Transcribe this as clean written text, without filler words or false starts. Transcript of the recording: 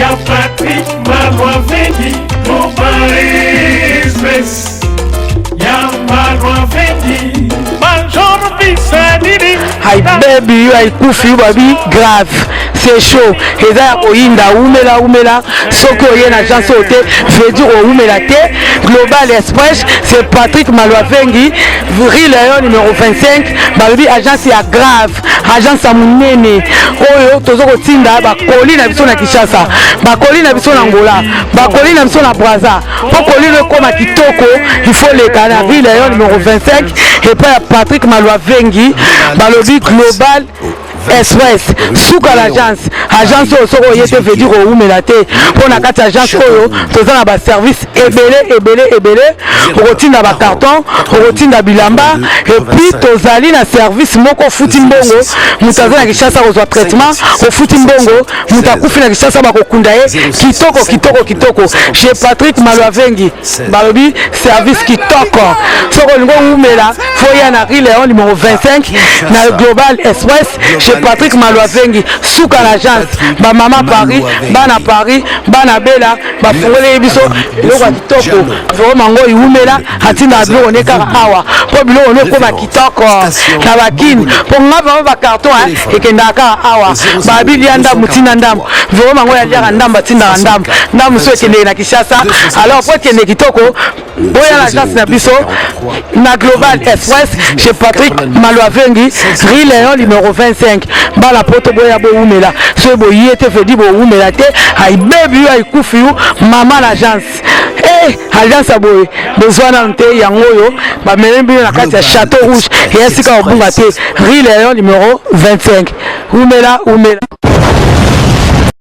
Ya Patrick Malwavengi Global Express Ya Malwavengi Major Bisanini. Hi baby, yo aikufi yo babi grave, c'est chaud, eza ya koyinda. Umela umela, soki oye na agence oyo te, veut dire owumela te. Global Express, c'est Patrick Malwavengi, rue Léon numéro 25. Balobi agence ya grave, agence ya monene oyo toza kotinda bakoli na biso na Kinshasa, bakoli na biso na Angola, bakoli na biso na Braza. Mpo kolino ekóma kitoko, il faut leka na rue Léon numéro 25 epai ya Patrick Malwavengi. Balobi Global Express, suka l'agence. Agence oyo, soki oye te, veut dire owumela te, mpo na kati ya agence oyo toza na baservice ebele ebele ebele. Okotinda bacarton, okotinda bilamba, et puis tozali na service moko: ofuti mbongo, moto aza na Kinshasa kozwa traitement, ofuti mbongo, moto akufi na Kinshasa, bakokunda ye kitoko kitoko kitoko chez Patrick Malwavengi. Balobi service kitoko. Soki olingi owumela, faut ya na rue Léon numéro 25 na Global Express chez Patrick Malwavengi, suka na agence. Bamama Paris, bana Paris, bana Bela, bafungoleli biso biloko ya kitoko. Vraiment ngo iwumela, atindaka biloko ne kaka awa mpo biloko ne ekóma kitoko na bakini. Mpo nga vraiment, bacarton ekendaka kaka awa. Babilia ndambu, ntina ndambu, vraiment ngo yaliaka ndambu, atindaka ndambu ndambu so ekendeke na Kinshasa. Alors po ekende kitoko, boya na agence na biso na Global Express chez Patrick Malwavengi, rue Léon numéro 25. Bala poto, boya bowumela. Soki boye te, veut dire bowumela te. Ayibebi yo, ayikufi yo mama na agence. Eh, agence ya boye bozwa nanu te. Yango oyo bamemi bino na kati ya Château Rouge, eya sika kobunga te, rue Léon numéro 25. Umela umela.